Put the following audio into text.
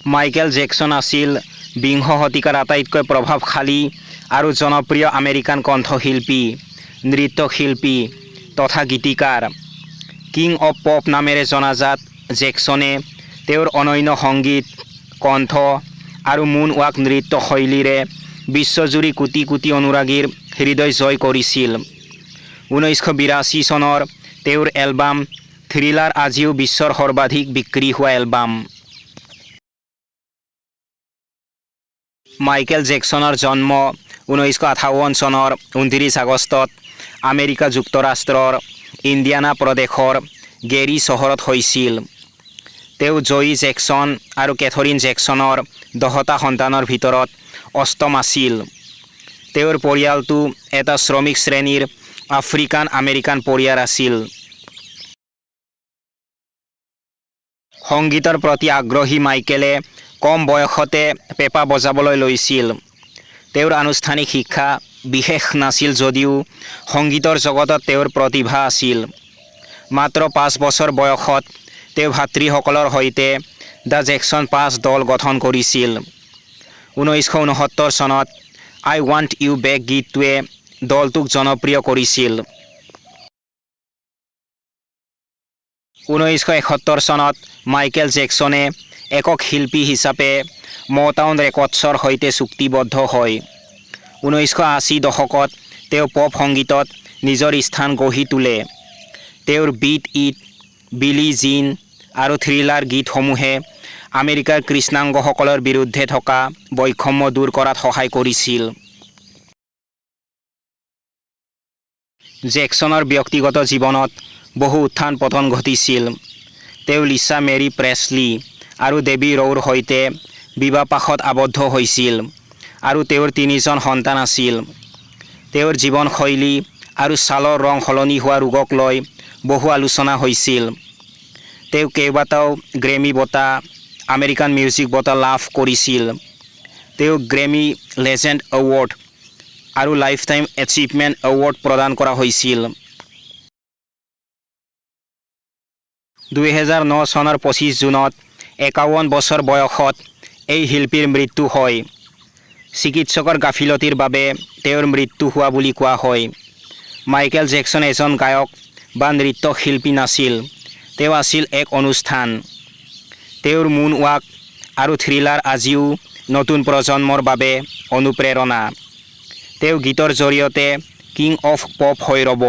Michael Jackson আছিল বিংশ শতিকাৰ আটাইতকৈ প্ৰভাৱশালী আৰু জনপ্ৰিয় আমেৰিকান কণ্ঠশিল্পী, নৃত্যশিল্পী তথা গীতিকাৰ। কিং অৱ পপ নামেৰে জনাজাত জেকচনে তেওঁৰ অনন্য সংগীত, কণ্ঠ আৰু মুন ৱাক নৃত্য শৈলীৰে বিশ্বজুৰি কোটি কোটি অনুৰাগীৰ হৃদয় জয় কৰিছিল। 1982 চনৰ তেওঁৰ এলবাম থ্ৰিলাৰ আজিও বিশ্বৰ সৰ্বাধিক বিক্ৰী হোৱা এলবাম। মাইকেল জেকচনৰ জন্ম 1958 চনৰ 29 আগষ্টত আমেৰিকা যুক্তৰাষ্ট্ৰৰ ইণ্ডিয়ানা প্ৰদেশৰ গেৰী চহৰত হৈছিল। তেওঁ জয়ী জেকচন আৰু কেথৰিন জেকচনৰ 10টা সন্তানৰ ভিতৰত অষ্টম আছিল। তেওঁৰ পৰিয়ালটো এটা শ্ৰমিক শ্ৰেণীৰ আফ্ৰিকান আমেৰিকান পৰিয়াল আছিল। সংগীতৰ প্ৰতি আগ্ৰহী মাইকেলে কম বয়সতে পেঁপা বজাবলৈ লৈছিল। তেওঁৰ আনুষ্ঠানিক শিক্ষা বিশেষ নাছিল যদিও সংগীতৰ জগতত তেওঁৰ প্ৰতিভা আছিল। মাত্ৰ 5 বছৰ বয়সত তেওঁ ভাতৃসকলৰ সৈতে the Jackson 5 দল গঠন কৰিছিল। 1969 চনত আই ৱাণ্ট you back গীতটোৱে দলটোক জনপ্ৰিয় কৰিছিল। 1971 চনত মাইকেল জেকচনে একক শিল্পী হিচাপে ম'টাউন ৰেকৰ্ডছৰ সৈতে চুক্তিবদ্ধ হয়। 1980 দশকত তেওঁ পপ সংগীতত নিজৰ স্থান গঢ়ি তোলে। তেওঁৰ বিট it, Billie জিন আৰু থ্ৰিলাৰ গীতসমূহে আমেৰিকাৰ কৃষ্ণাংগসকলৰ বিৰুদ্ধে থকা বৈষম্য দূৰ কৰাত সহায় কৰিছিল। জেকচনৰ ব্যক্তিগত জীৱনত বহু উত্থান-পতন ঘটিছিল। তেওঁ লিছা মেৰী প্ৰেছলী আৰু ডেবি ৰ'ৰ সৈতে বিবাহপাশত আবদ্ধ হৈছিল আৰু তেওঁৰ তিনিজন সন্তান আছিল। তেওঁৰ জীৱনশৈলী আৰু ছালৰ ৰং সলনি হোৱা ৰোগক লৈ বহু আলোচনা হৈছিল। তেওঁ কেইবাটাও গ্ৰেমী বঁটা, আমেৰিকান মিউজিক বঁটা লাভ কৰিছিল। তেওঁক গ্ৰেমী লেজেণ্ড এৱাৰ্ড আৰু লাইফটাইম এচিভমেণ্ট এৱাৰ্ড প্ৰদান কৰা হৈছিল। 2009 চনৰ 25 জুনত 51 বছৰ বয়সত এই শিল্পীৰ মৃত্যু হয়। চিকিৎসকৰ গাফিলতিৰ বাবে তেওঁৰ মৃত্যু হোৱা বুলি কোৱা হয়। মাইকেল জেকচন এজন গায়ক বা নৃত্যশিল্পী নাছিল, তেওঁ আছিল এক অনুষ্ঠান। তেওঁৰ মুন ৱাক আৰু থ্ৰিলাৰ আজিও নতুন প্ৰজন্মৰ বাবে অনুপ্ৰেৰণা। তেওঁ গীতৰ জৰিয়তে কিং অৱ পপ হৈ ৰ'ব।